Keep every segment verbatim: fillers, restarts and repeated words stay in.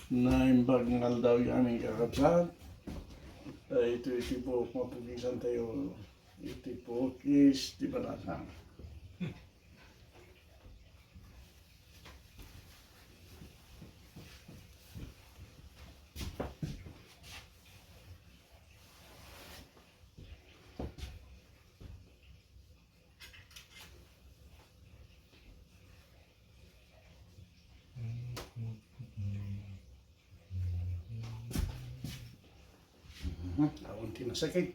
Naimbag nga aldaw, amin kakabsat. Daytoy ti buok mapukisantayo iti pukis ti balasang. Mhm, awan ti nasakit.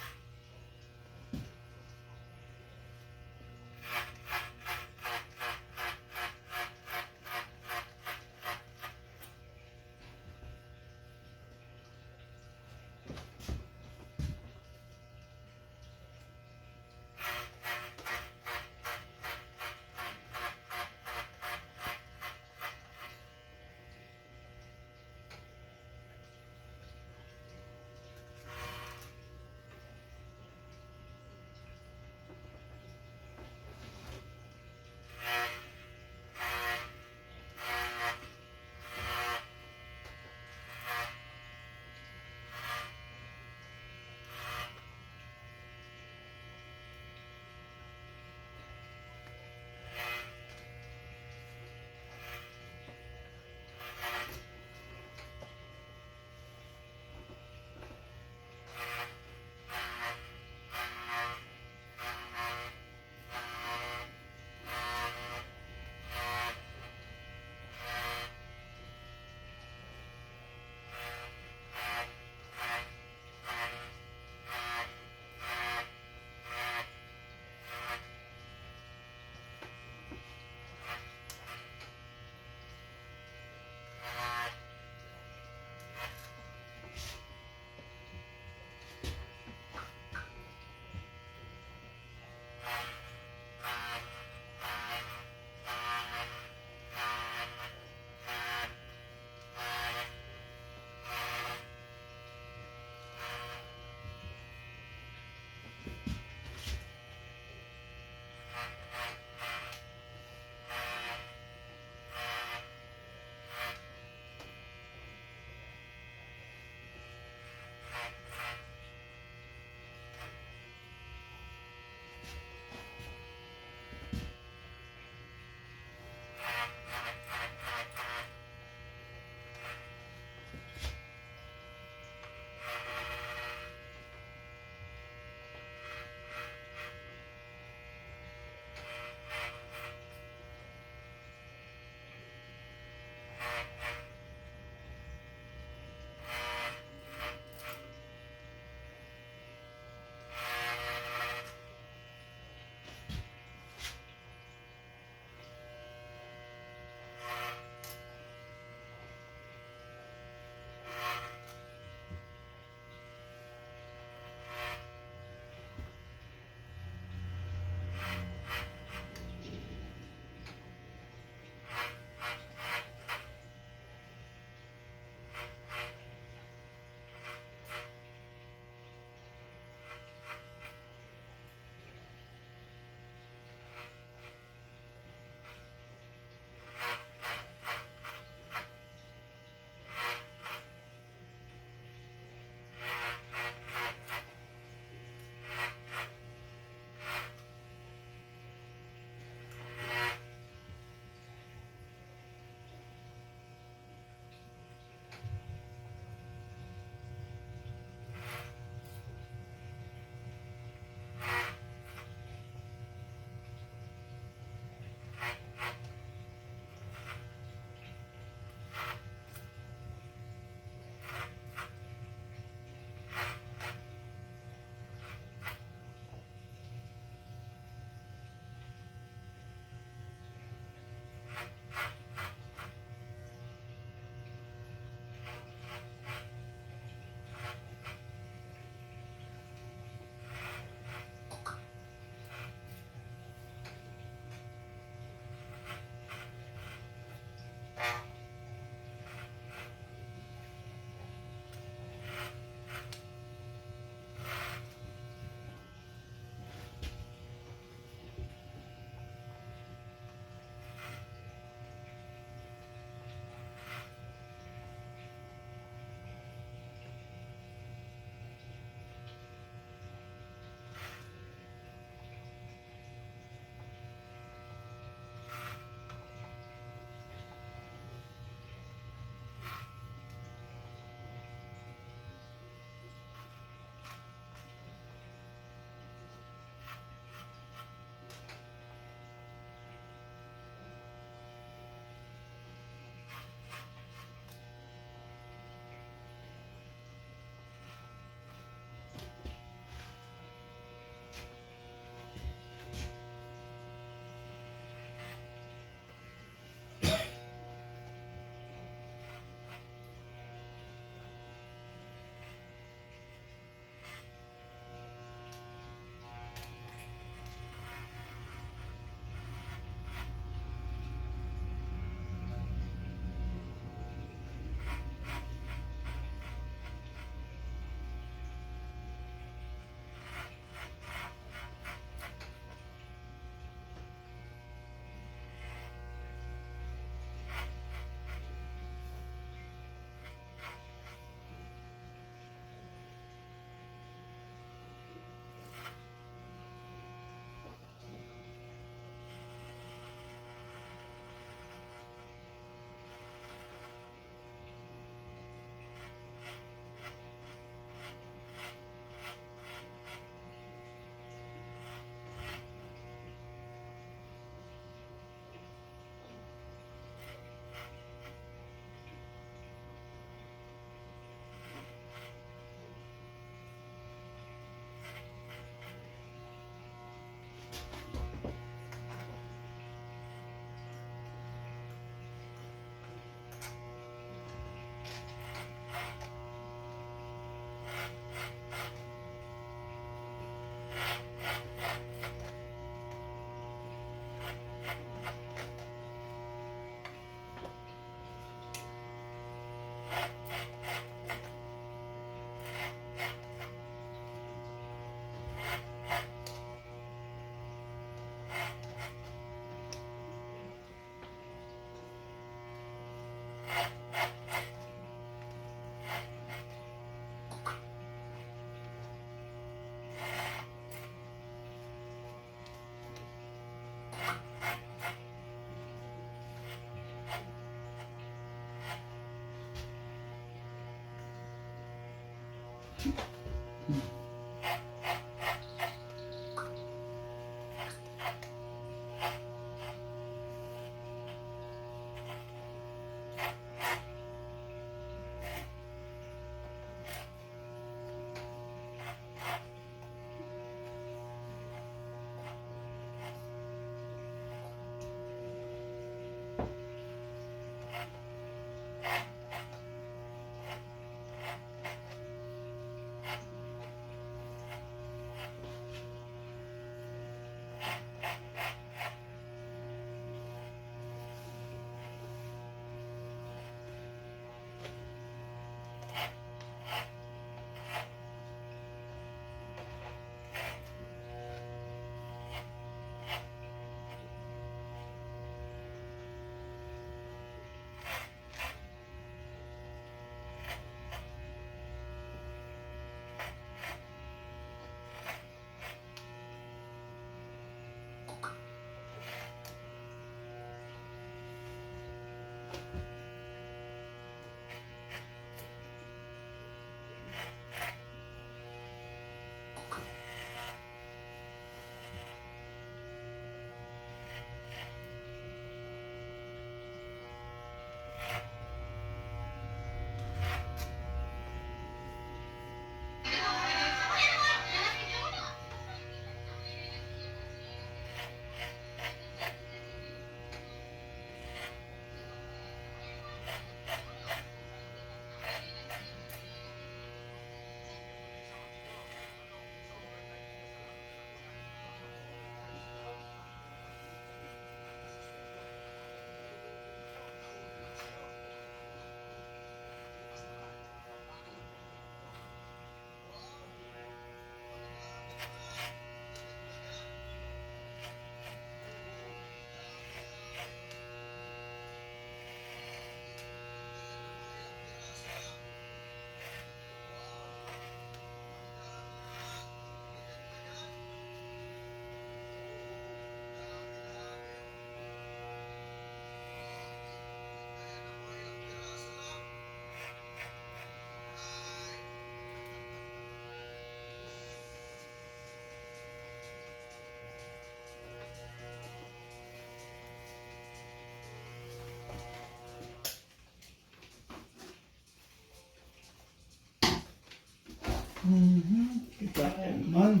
Mhm, kita man.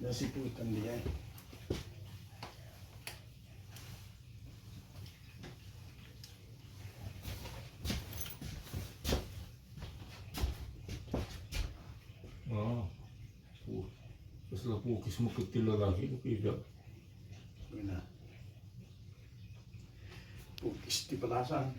Nasiputan diay. Ah, pu-, kasla pukis mo ket ti lalaki, okay da. Sige na. Pukis ti palasan.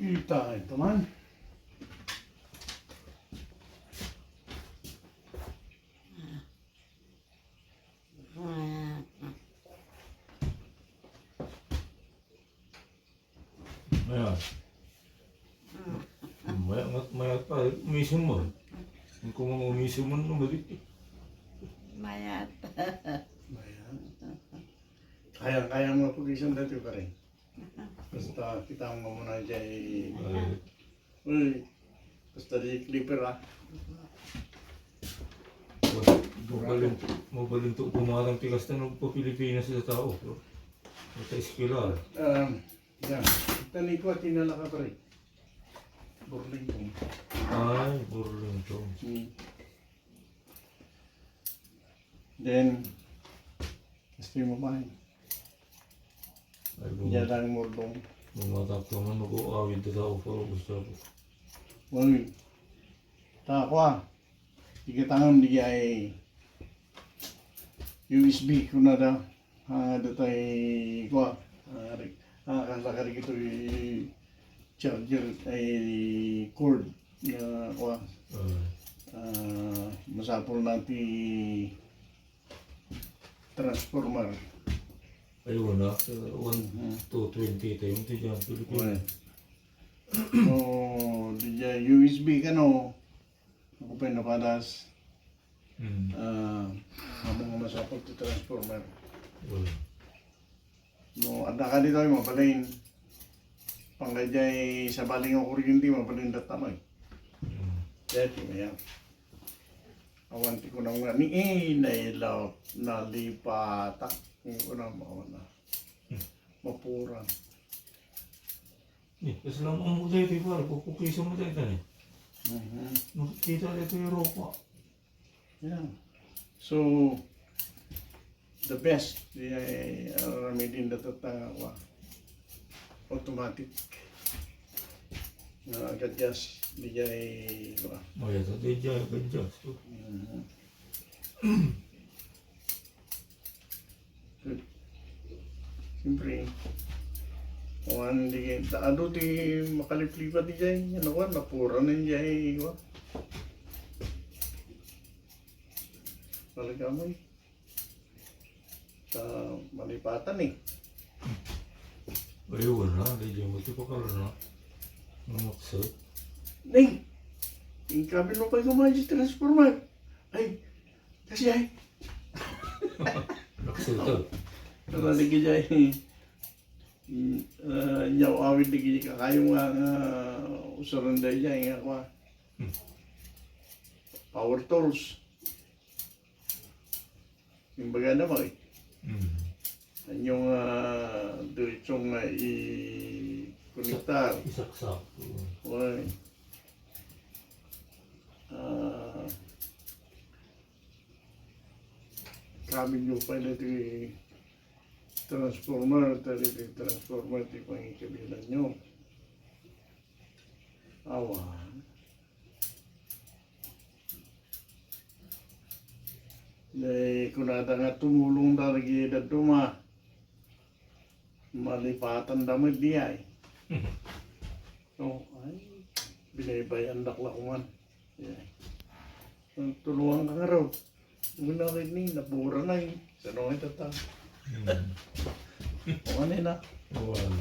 Ita, ita man. Ayan. Maya, maya, maya pa, umisom mo. Ang kumang umisom mo, no, mali. Mayat. Ayan. Kaya, kaya mo pag-isang dati pa rin. Basta kita mo muna dyan, eh. Ay. Uy, basta di clipper, ah. Mabalin, mabalin to kumarang ti kasta no pa Pilipinas sa tao. Mata eskwela. Um, yan. Tani ko, tinala ka pa rin. Burlington. Ay, Burlington. Hmm. Then, gusto mo ba? Ay, bum- Diyan lang murdong. Bumatak ka man, mag-aawid ka sa offer, gusto ko. Uy, ta, kwa. Ikatangam di ay U S B ko na da. Ah, datay, kwa. Ah, ri-, ah, kasa ka rin ito, eh, charger, ay, cord nga, kwa. Ah. Ah, masapul na ti transformer. Ayun na, sa one Mhm. two twenty tayo, ito dyan, Pilipinas. Well, no, di dyan U S B ka, no? Ako pa yung napadas. Mm. Ah, amo nga masapul ti transformer. Mm. No, adda ka ditoy, mabalin. Panggay jay sabali nga kuryente, mabalin dattan, oy. Mm. Dati, ayan. Awan ti kunam nga ni, eh, nailaw, nalipatak. Yung kunam, awan na. Mm. Mapuran. Eh, kas lang ang mo dito, pare, kukukisan mo dito, eh. Mhm. Makikita dito yung ropa. Yeah. So, the best, di ay, ah, aramidin da tatta nga, wa, automatic. Nga, gadjas, di ay, wa. Oh, yeah, so, di ay, gadjas. Mhm. Siyempre, awan di, ta-, adu ti makaliplipat di jay, ano, wa, napura na jay, wa. Talaga mo, eh. Sa malipatan, eh. Ay, wala. Di dyan mo ti pakala na. Namaksa. Ning! Ing kami no kayo kumain sa transformer. Ay, kasi ay. Naksilto. Ano lagi dyan? Mm, ah, nyaw awit lagi kakayo nga, nga usuran da dyan, nga kwa. Hmm. Power tools. Imbaga na, Mari. Mm. Anyo nga diretso nga i-konektar. Isak-, isaksak. Mm. Wen. Ah, kami nyo pa na ti transformer, tadi ti transformer ti pangikabilan nyo. Awan. Dai kunada nga tumulong da dagiti dadduma. Malipatan da met diay. No, ay, binaybay-andak la kuman. Yeah. Tulungan ka nga raw. Muna kay ni, nabura na eh. Sano nga itata? Hmm. O, ano na? Wala.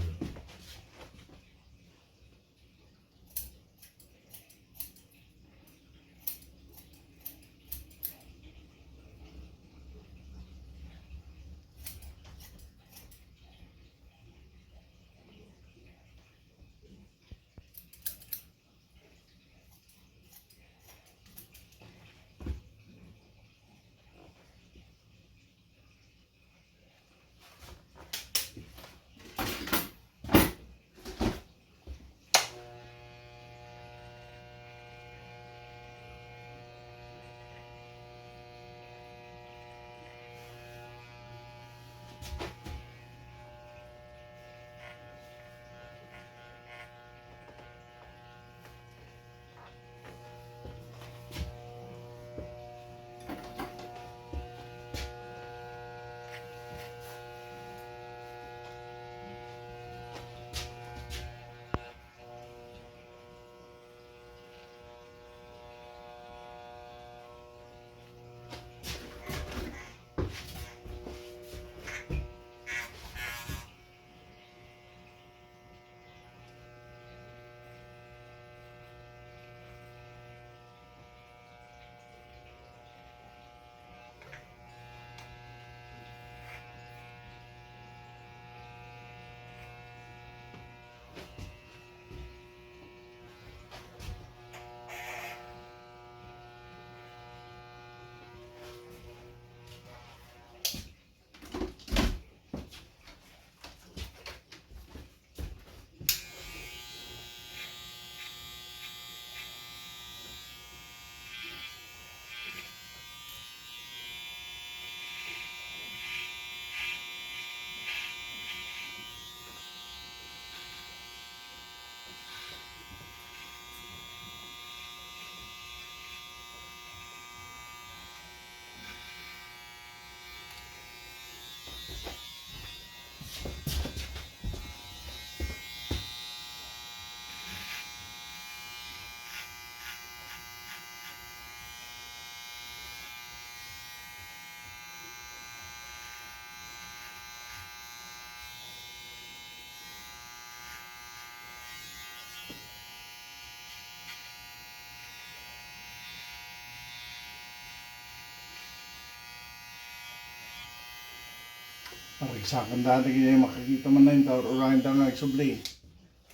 Aragsakan dati kaya makakita man na yung tao, urangin tao nga agsubli.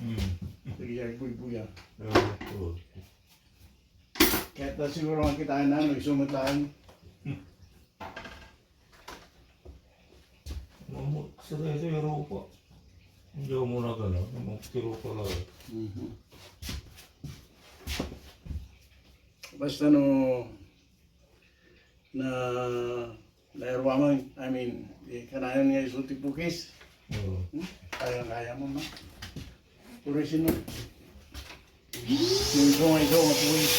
Hmm. Sige, agbuybuya. Oo. Kaya ta siguro nga kita na, nagsumat lang. Mamut sa tayo sa Europa. Hindi ako muna gano'n. Mamut sa Europa lang. Mhm. Basta no, na, nairwaman, I mean, di kanayon nga isu ti pukis. Oo. Hmm? Kaya-kaya mo, no? Puro sino? Yung isu nga isu nga pukis.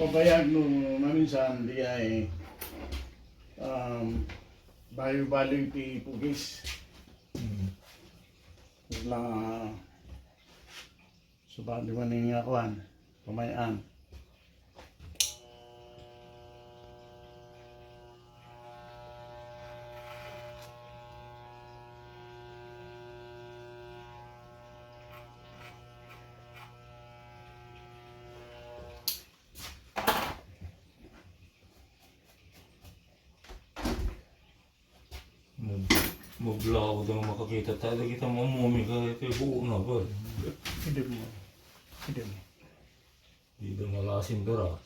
Pabayag no maminsan di ay, um, baliw-baliw ti pukis. Mm. Wala. Subalit man nga kuan, pamay-an. Mub-, mubla ako doon makakita tayo. Kita mo, mumi ka, ito yung buo na ba? Hindi mo. Hindi mo. Di doon malasin doras.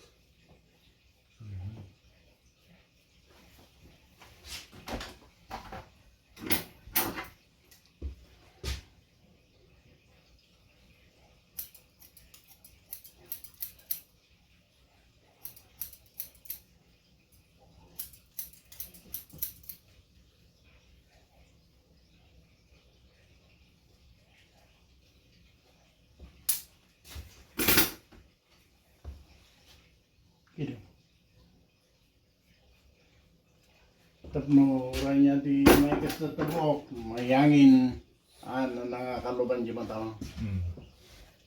Tapno uray niya ti maikas na tabok, mayangin, ah, na nangakaluban di mata. Hmm.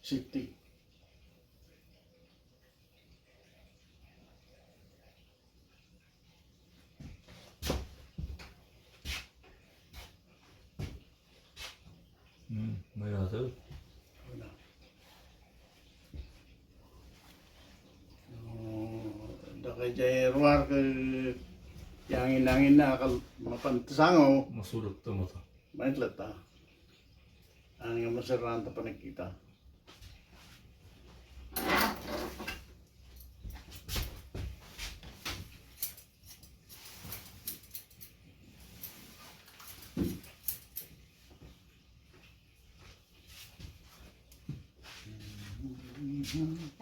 Safety. Hmm, may aso. Oh, dakay jay ruar ket yangin-angin na kal-, mapantasango. Masulot to mo to. Maitlet ta. Ang nga masaraan ta panagkita.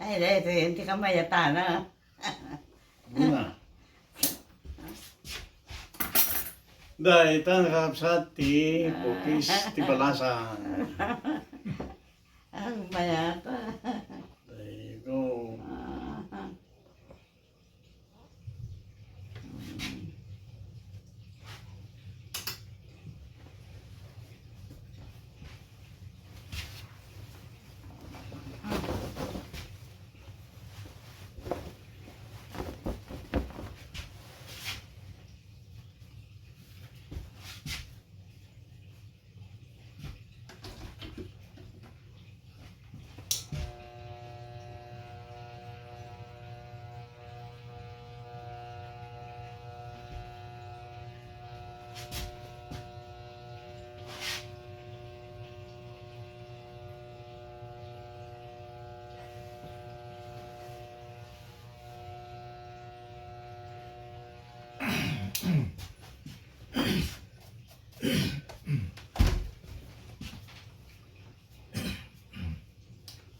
Ay, dahil ito, hindi ka mayatana. Una. Dahil ito, nakakapsat ti pukis, ti balasan. Ang mayata. Dahil ko. Ah.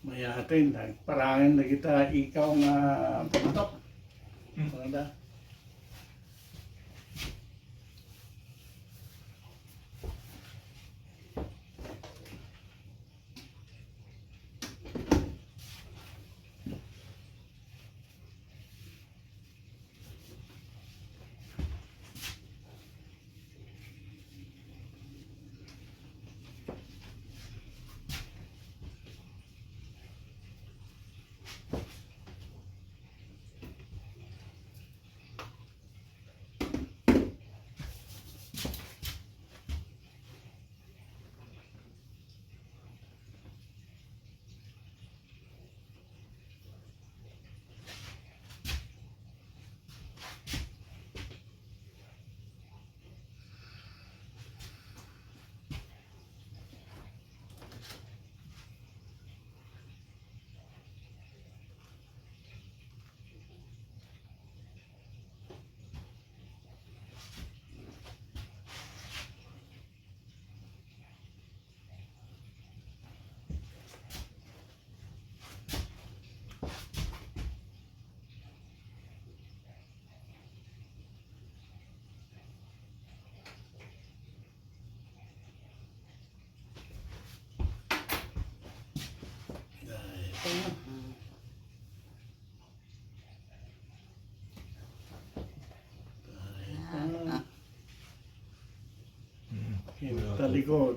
Mayaten, nagparangen na kita ikaw nga pamatok. Hmm. Ano da? Record.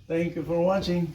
Thank you for watching.